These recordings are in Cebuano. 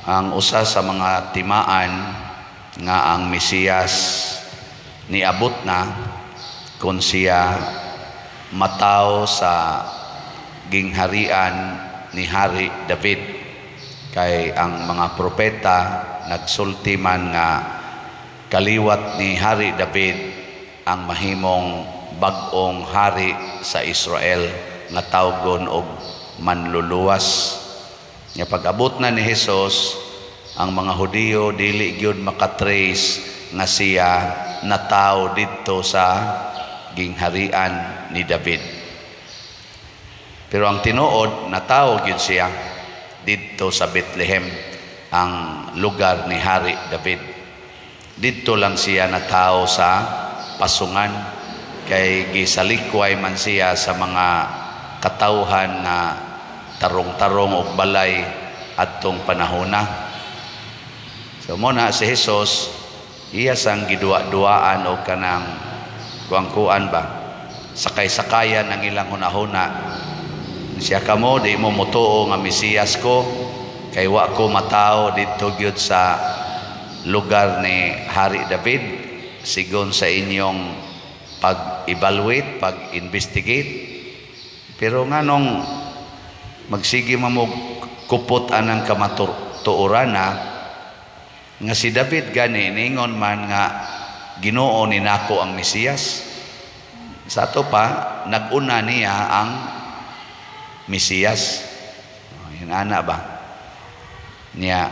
Ang usa sa mga timaan nga ang Mesiyas niabot na kung siya mataw sa gingharian ni Hari David, kay ang mga propeta nagsulti man nga kaliwat ni Hari David ang mahimong bag-ong hari sa Israel nga tawgon og Manluluwas. Nga pag-abot na ni Hesus, ang mga Hudiyo dili gyud makatrace nga siya nataw didto sa gingharian ni David. Pero ang tinuod, natawo gyud siya didto sa Bethlehem, ang lugar ni Hari David. Didto lang siya natawo sa pasungan kay gisalikway man siya sa mga katawhan nga tarong-tarong og balay adtong panahona. So mo na si Jesus, iya sang giduwa-duwaan og kanang kuang-kuan ba, sakay-sakayan ang ilang hunahuna. Siya, "Kamo di mo motuo nga Mesiyas ko kay wa ko matawo didto gyud sa lugar ni Hari David sigon sa inyong pag-evaluate, pag-investigate. Pero nganong magsige man mo kupot anang kamatuoran nga si David gani ningon man nga Ginoo ni nako ang Mesiyas? Sa ato pa, nag-una niya ang Mesiyas." Oh, yun ana ba niya,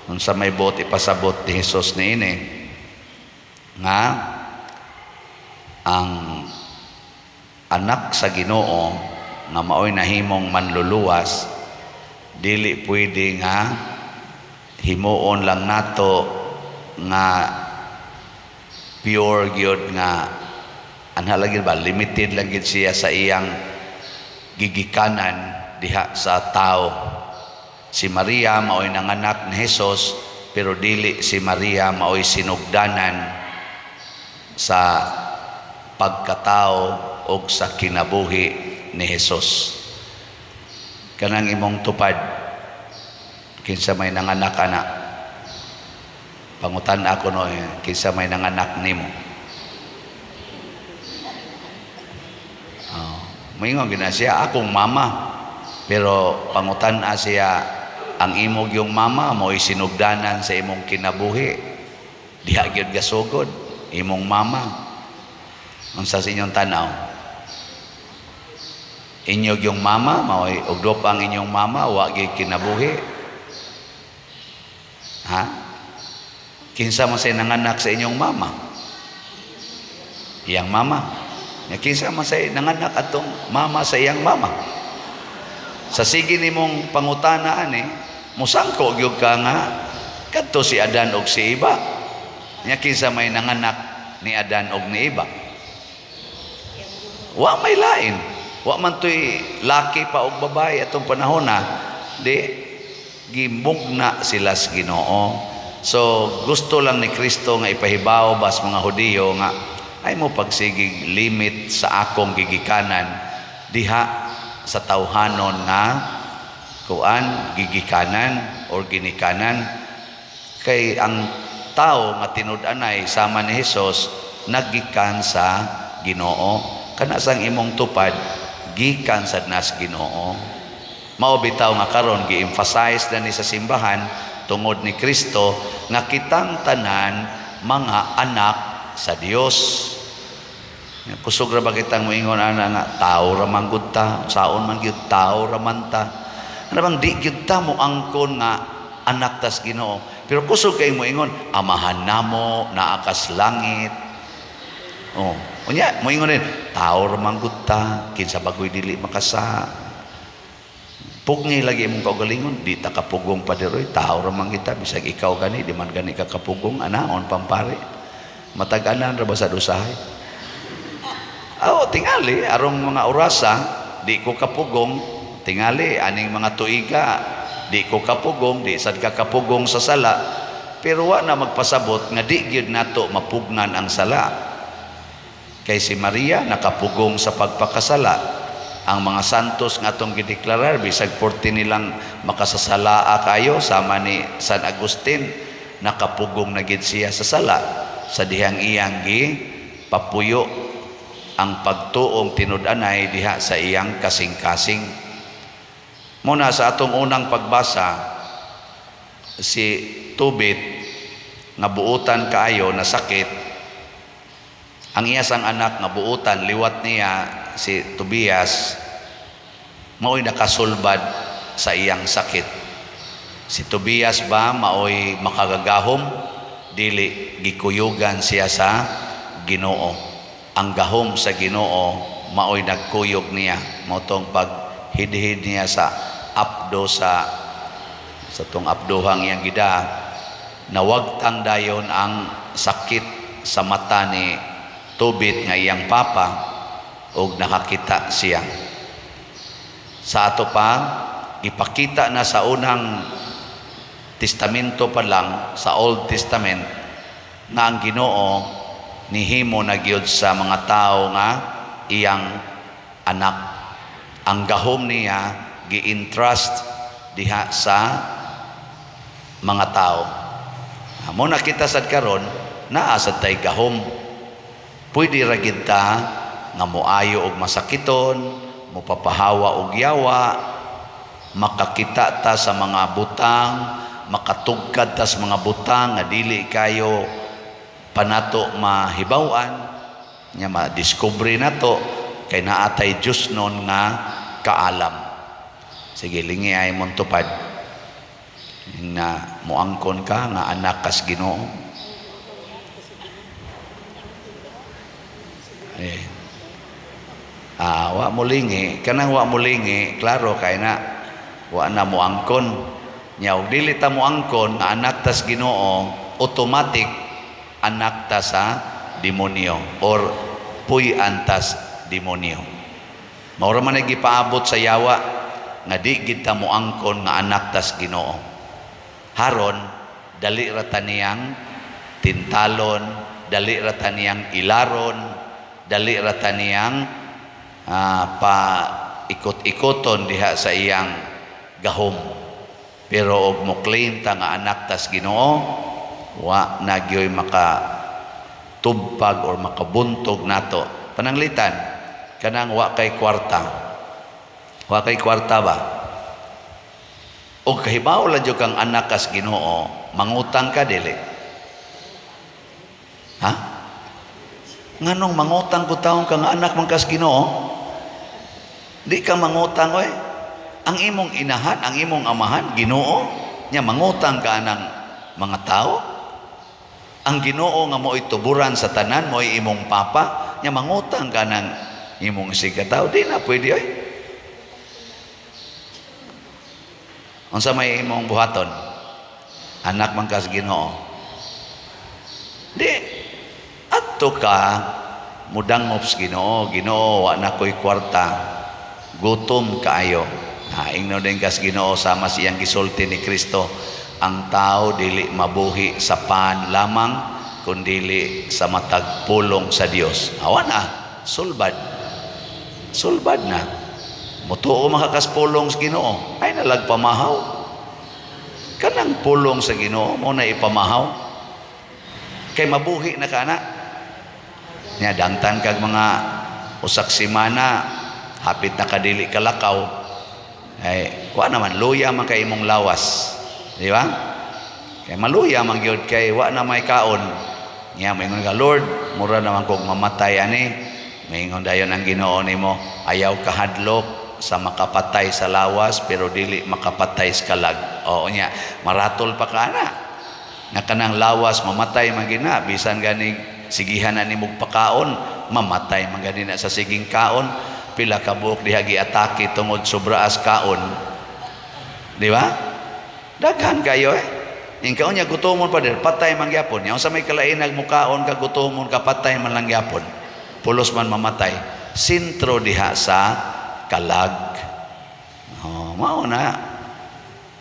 unsa may buot ipasabot ni Jesus niini nga ang anak sa Ginoo nga maoy nahimong Manluluwas, dili pwede nga himuon lang nato nga pure gyud nga anha lagi ba, limited lang gyud siya sa iyang gigikanan diha sa tao. Si Maria maoy nanganak ni Jesus, pero dili si Maria maoy sinugdanan sa pagkatao og sa kinabuhi ni Jesus. Kanang imong tupad, kinsa may nanganak ana? Pangutan ako no, kinsa may nanganak nimo? Oh, moingon gina siya, "Akong mama." Pero pangutan siya, ang imong yung mama mo'y sinugdanan sa imong kinabuhi? Diha gyud gasugod imong mama? Unsa sa inyong tanaw? Inyo yung mama mao'y ug ang inyong mama wa gyud kinabuhi? Ha? Kinsa man say nanganak sa inyong mama? Iyang mama. Nya kinsa man say nanganak atong mama sa iyang mama? Sa sige nimong pangutana ani, musangko gyud ka nga kadto si Adan og si Eva. Nya kinsa may nanganak ni Adan og ni Eva? Wa may lain. Wa man to'y laki pa og babae atong panahon na di gimugna sila sa Ginoo. So gusto lang ni Kristo nga ipahibaw bas mga Hudiyo nga ay mo pagsigig limit sa akong gigikanan diha sa tawhanon nga kuan, gigikanan or ginikanan, kay ang tao nga tinud-anay sama ni Hesus naggikan sa Ginoo. Kana sang imong tupad, gikan sad nas Ginoo. Mao bitaw nga karon gi-emphasize na ni sa simbahan tungod ni Kristo nga kitang tanan mga anak sa Dios. Kusog ra ba kitang moingon ana nga tao ra man gud ta, saon man gyud, tao ra man ta? Ano bang di gyud ta mo angkon nga anak tas Ginoo? Pero kusog kay moingon, "Amahan namo naa kas langit." Oh, unya moingon din, "Tao ra man gud ta, kinsa bagoy dili makasa." Pugni lagi imong kaugalingon, "Di ta kapugong, Paderoy, tao ra man kita." Bisag ikaw gani, di man gani ka kapugong, anaon pampare. Matag-anan ra ba sa usahay? Oh, tingali arong mga orasa di ko kapugong, tingali aning mga tuiga di ko kapugong, di sad ka kapugong sa sala. Pero wa na magpasabot nga di gyud nato mapugnan ang sala. Kay si Maria nakapugong sa pagpakasala. Ang mga santos nga atong gideklarar, bisag porte nilang makasasalaa kayo, sama ni San Agustin, nakapugong na gid siya sa sala sa dihang iyang gi papuyo ang pagtuong tinud-anay diha sa iyang kasing-kasing. Muna sa atong unang pagbasa, si Tobit nga buutan kaayo na sakit, ang iya sang anak nga buutan liwat niya, si Tobias, mao'y nakasulbad sa iyang sakit. Si Tobias ba mao'y makagagahom? Dili, gikuyugan siya sa Ginoo. Ang gahom sa Ginoo mao'y nagkuyog niya, mao tong paghidhid niya sa apdo sa tong apdohang iyang gida, nawagtang dayon ang sakit sa mata ni Tobit nga iyang papa og nakakita siya. Sa ato pa, ipakita na sa unang testamento pa lang, sa Old Testament, nga ang Ginoo nihimo na gyud sa mga tao nga iyang anak. Ang gahom niya gi-entrust diha sa mga tao. Mo na kita sad karon, naa sad tay gahom. Pwede ra gid ta nga moayo og masakiton, mopapahawa og yawa, makakita ta sa mga butang, makatugkad ta sa mga butang nga dili kayo panato mahibaw-an, nya ma-discover nato kay naa tay Dios nun nga kaalam. Sige, lingi ay mong tupad na moangkon ka nga anak kas Ginoo. Eh. Ah, wa mo lingi, kanang wa mo lingi, klaro kay na wa na moangkon. Nya og dili ta moangkon nga anak tas Ginoo, automatic anak ta sa demonyo or puy-an tas demonyo. Mao ra man ay gipaabot sa yawa nga di gid ta moangkon nga anak tas Ginoo. Haron dali ra ta niyang tintalon, dali ra ta niyang ilaron, dali ra ta niyang pa ikot-ikoton diha sa iyang gahom. Pero og mo claim ta nga anak tas Ginoo, wa na gyoy maka tubpag or makabuntog nato. Pananglitan kanang wa kay kwarta. Wa kay kwarta ba? Og kahibaw lang jud kang anak kas Ginoo, mangutang ka dili? Ha? Nganong mangutang ko taong kang anak man kas Ginoo? Di ka mangutang oy. Ang imong inahan, ang imong amahan, Ginoo, nya mangutang ka anang mga tao? Ang Ginoo nga mo'y tuburan sa tanan, mo'y imong papa, nya mangutang ka ng imong sigataw, di na pwede oy. Unsa may imong buhaton? Anak man kas Ginoo. Di adto ka mudangop sa Ginoo, "Ginoo, wa na ko'y kwarta. Gutom kaayo." Ha, ingno din kas Ginoo sama siyang gisulti ni Kristo, ang tao dili mabuhi sa pan lamang kundili sa matag pulong sa Dios. Awa na, sulbad. Sulbad na. Mutuo makakaspulong sa Ginoo, ay nalagpamahaw. Kanang pulong sa Ginoo mo na ipamahaw. Kay mabuhi na ka na. Nya dangtan kag mga usak semana, hapit na kadili kalakaw. Ay kuha naman, luya man kay imong lawas. Di ba? Kay maluya man gyud kay wa na may kaon. Nya maingon ka, "Lord, mura naman kog mamatay ani." Maingon dayon ang Ginoo nimo, "Ayaw kahadlok sa makapatay sa lawas pero dili makapatay sa kalag." Oo nya, maratol pa ka na. Nga kanang lawas mamatay man gina, bisan gani sigihan na nimog pakaon, mamatay man gani na sa siging kaon. Pila ka buok diha giatake tungod sobraas kaon. Di ba? Daghan kayo eh. Ing kaon niya gutomon pa din, patay man gyapon. Nya unsa may kalain nagmukaon ka gutomon ka, patay man lang gyapon. Pulos man mamatay. Sentro diha sa kalag. Oh, mao na.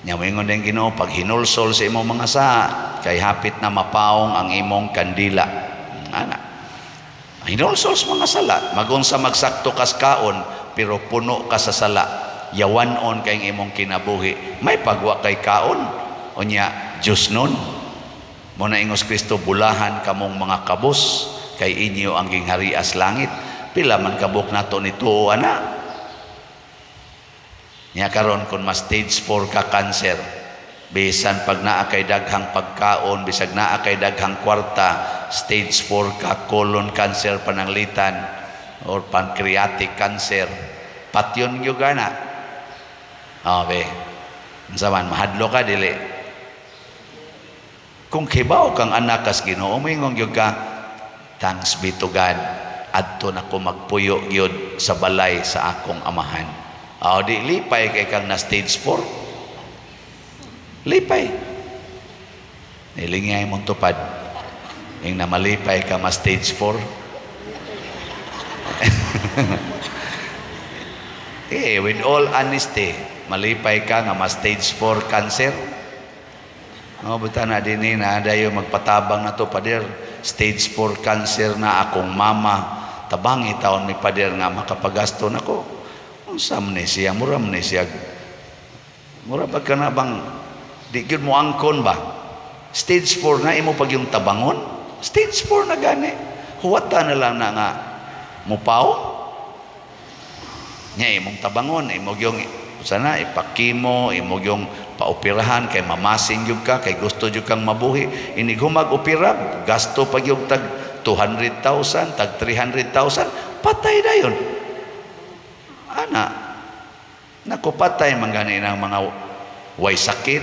Nya moingon din Ginoo, "Pag hinulsol sa imong mga saa kay hapit na mapaong ang imong kandila." Ana. Hinulsol sa mga sala, magunsa magsakto kas kaon, pero puno ka sa sala, yawan-on kay imong kinabuhi, may pagwa kay kaon, unya Diyos nun. Mo na ingos Kristo, "Bulahan kamong mga kabos, kay inyo ang gingharias langit." Pila man kabuk nato nito ana? Nya karon, kung ma stage 4 ka cancer, bisan pag naa kay daghang pagkaon, bisag naa kay daghang kwarta, stage 4 ka, colon cancer pananglitan or pancreatic cancer, patyon gyud ka na. Oh, be. Unsa man, mahadlok ka, dili? Kung kibaw kang anak kas Ginoo, moingon gyud ka, "Thanks be to God, adto na ko magpuyo gyud sa balay sa akong Amahan." Oh, di lipay kay kang na stage 4. Lipay. Nilingay mong tupad. Yung na malipay ka ma stage 4. Eh, with all honesty, malipay ka nga ma stage 4 cancer? No, buta na din na dayo magpatabang na to, "Pader, stage 4 cancer na akong mama. Tabangi taon mi, pader, nga makapagasto na ko." Unsa man ni siya, mura man ni siya. Mura pa ka na bang di gyud mo angkon ba? Stage 4 na imo pag yung tabangon. Stage 4 na gani. Huwata na lang na nga mupaw. Nya imong tabangon, imo yung sana ipakimo, imo yung paoperahan kay mamasin gyud ka, kay gusto gyud kang mabuhi. Inig humag opera, gasto pag yung tag 200,000, tag 300,000, patay dayon. Ana, naku, patay man gani ng mga way sakit.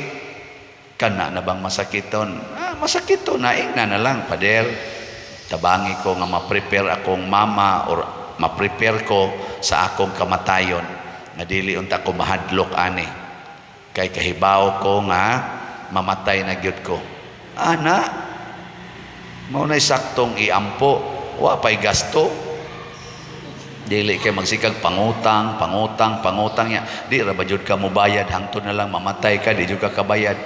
Kana na bang masakiton? Ah, masakiton na, ingna na lang, "Pader, tabangi ko nga ma-prepare akong mama or ma-prepare ko sa akong kamatayon nga dili unta ko mahadlok ani kay kahibaw ko nga mamatay na gyud ko." Ana, mao nay saktong iampo, wa pay gasto, dili kay magsikag pangutang, pangutang, pangutang ya. Di ra ba jud ka mobayad, hangtod na lang mamatay ka, di jud ka kabayad.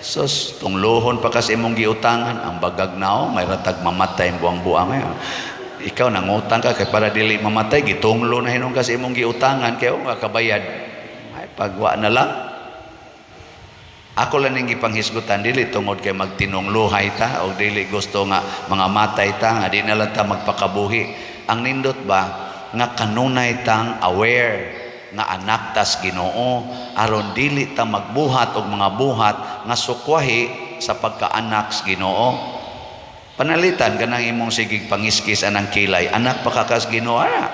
Sus, tunglohon pa kasi imong giutangan, ang bagag nao, may ratag mamatay buang-buang ngayon. Ikaw nangutang ka kay para dili mamatay, gitunglo na hinon kasi imong giutangan kay nga kabayad. Ay, pagwa na lang. Ako lang ning gipanghisgutan, dili tungod kay magtinungluhay ta o dili gusto nga mga matay ta nga di na lang ta magpakabuhi. Ang nindot ba nga kanunay tang aware nga anak tas Ginoo, aron dili ta magbuhat og mga buhat nga sukwahi sa pagkaanak sa Ginoo. Panalitan kanang imong sigig pangiskis anang kilay, anak pa ka kas Ginoo ana.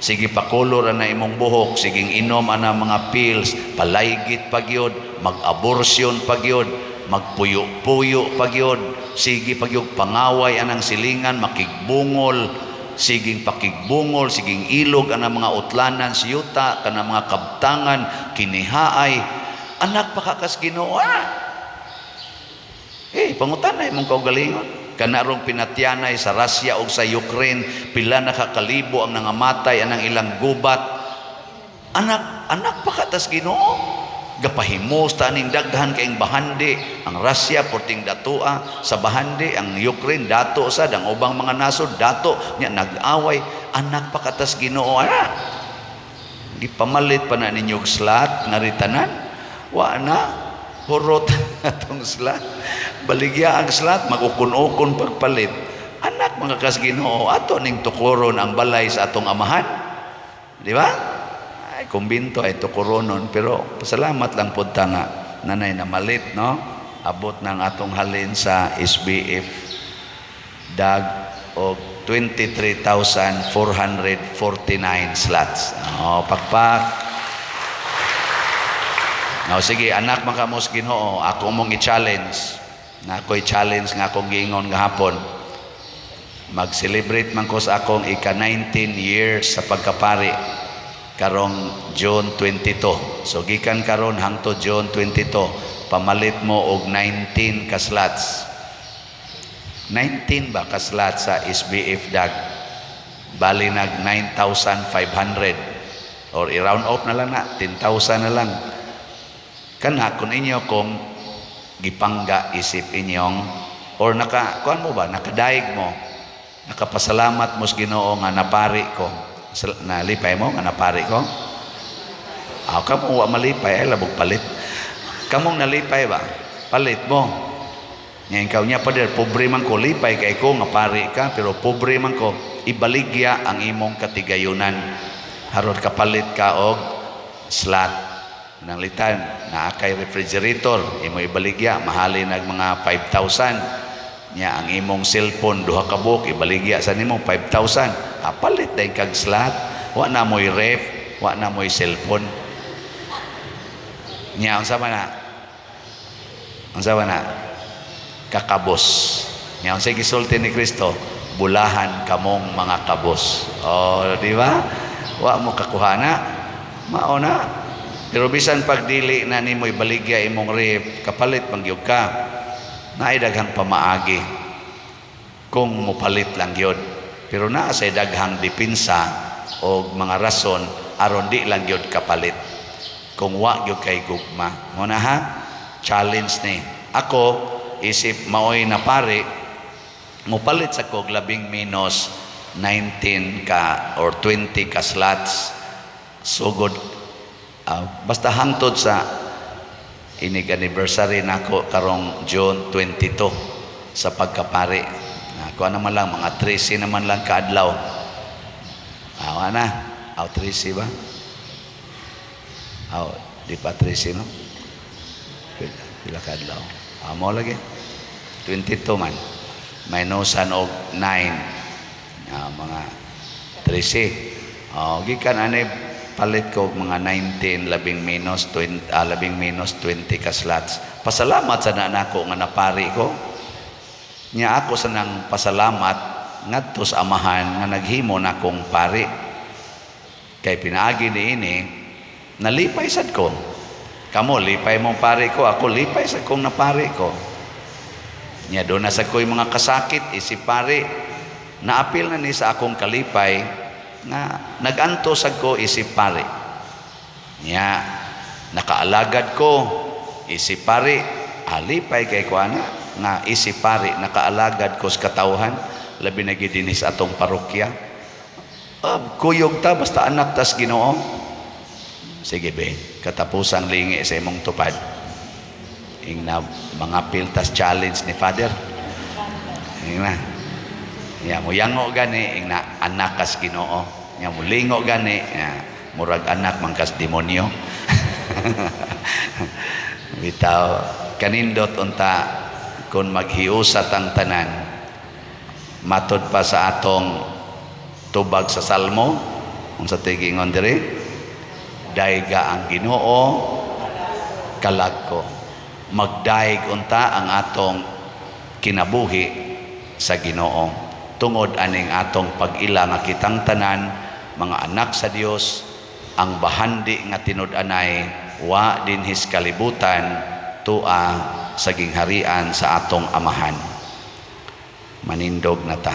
Sige pakulor ana imong buhok, siging inom ana mga pills, palaygit pa gyud, mag-abortion pa gyud, magpuyo-puyo pa gyud, sige pa gyud pangaway anang silingan, makigbungol, siging pakigbungol, siging ilog anang mga utlanan siyuta, kanang mga kabtangan, kinihaay, anak pa ka kas Ginoo ana. Eh, pangutan na imong kaugalingon. Kanarong pinatyanay sa Russia o sa Ukraine, pila na kakalibo ang nangamatay anang ilang gubat. Anak, anak pa ka tas Ginoo. Gapahimos ta aning daghan kaing bahandi. Ang Russia porting datoa sa bahandi, ang Ukraine dato sa ang ubang mga nasod dato nya nag-away. Anak pa ka tas Ginoo ana. Gipamalit pa na ninyo og slot nga ritanan. Wa na hurot atong slot. Baligya ang slot, mag-ukon-ukon pagpalit. Anak mga kas Ginoo, ato ning tukuron ang balay sa atong Amahan. Di ba? Ay, kumbinto ay tukuronon, pero pasalamat lang pud ta nga nanay na malit, no? Abot ng atong halin sa SBF dag og 23,449 slots. Oh, pakpak. No, sige, anak man kamo sa Ginoo, ako mong i-challenge. Na ako'y challenge nga akong giingon gahapon. Mag-celebrate man ko sa akong ika-19 years sa pagkapari karong June 22. So gikan karon hangtod June 22, pamalit mo og 19 ka slots. 19 ba ka slots sa SBF dag? Bali nag 9,500 or i-round off na lang na 10,000 na lang. Kana kung inyo kung gipangga isip inyong or naka kuan mo ba, nakadaig mo, nakapasalamat mo sa Ginoo nga napari ko. Nalipay mo nga napari ko? Aw, kamo wa malipay ay labog palit. Kamong nalipay ba? Palit mo. Ngayon ikaw niya, "Pader, pobre man ko." Lipay kay ko nga pari ka, pero pobre man ko. Ibaligya ang imong katigayunan. Harod kapalit ka og slot. Nanglitan, naa kay refrigerator, imo ibaligya, mahalin nag mga 5,000. Nya ang imong cellphone, duha ka buok, ibaligya sa nimo 5,000. Ah, palit dayon kag slot. Wa na mo'y ref, wa na mo'y cellphone. Nya unsa man na? Unsa man na? Kakabos. Nya unsay gisulti ni Kristo? "Bulahan kamong mga kabos." Oh, di ba? Wa mo kakuha na. Mao na. Pero bisan pag dili na nimo ibaligya imong ref, kapalit man gyud ka. Naay daghang pamaagi kung mopalit lang gyud. Pero naa say daghang depensa o mga rason aron di lang gyud kapalit. Kung wa gyud kay gugma. Mo na ha? Challenge ni. Ako isip maoy na pare, mopalit sa kog labing menos 19 ka or 20 ka slots sugod basta hangtod sa inig anniversary nako karong June 22 sa pagkapari. Ako naman lang mga 13 naman lang kaadlaw. Awa na. Aw, 13 ba? Aw, di pa 13, no? Pila, pila kaadlaw? Amo lagi. 22 man. Minusan og 9. Mga 13. Oh, gikan ani palit ko og mga 19, labing menos 20, labing menos 20 ka slots. Pasalamat sa na nako nga napari ko. Nya ako sa nang pasalamat ngadto sa Amahan nga naghimo nakong pari. Kay pinaagi niini nalipay sad ko. Kamo lipay mong pari ko, ako lipay sa kong napari ko. Nya doon na sa ko'y mga kasakit isip pari. Naapil na ni sa akong kalipay nga nag-antos ko isip pari. Nya nakaalagad ko isip pari, alipay kay ko ana nga isip pari nakaalagad ko sa katawhan, labi na gid dinhi sa atong parokya. Kuyog ta basta anak tas Ginoo. Sige be, katapusang lingi sa imong tupad. Ingna mga piltas challenge ni Father. Ingna. Ya mo yango gani, ingna anak kas Ginoo. Ya mo lingo gani, ya, murag anak man kas demonyo. Bitaw kanindot unta kung maghiusa tang tanan, matod pa sa atong tubag sa Salmo, unsa to'y giingon diri? "Dayga ang Ginoo, kalag ko." Magdayeg unta ang atong kinabuhi sa Ginoo tungod aning atong pag-ila nga kitang tanan mga anak sa Dios. Ang bahandi nga tinud-anay wa dinhis kalibutan, tua sa gingharian sa atong Amahan. Manindog na ta.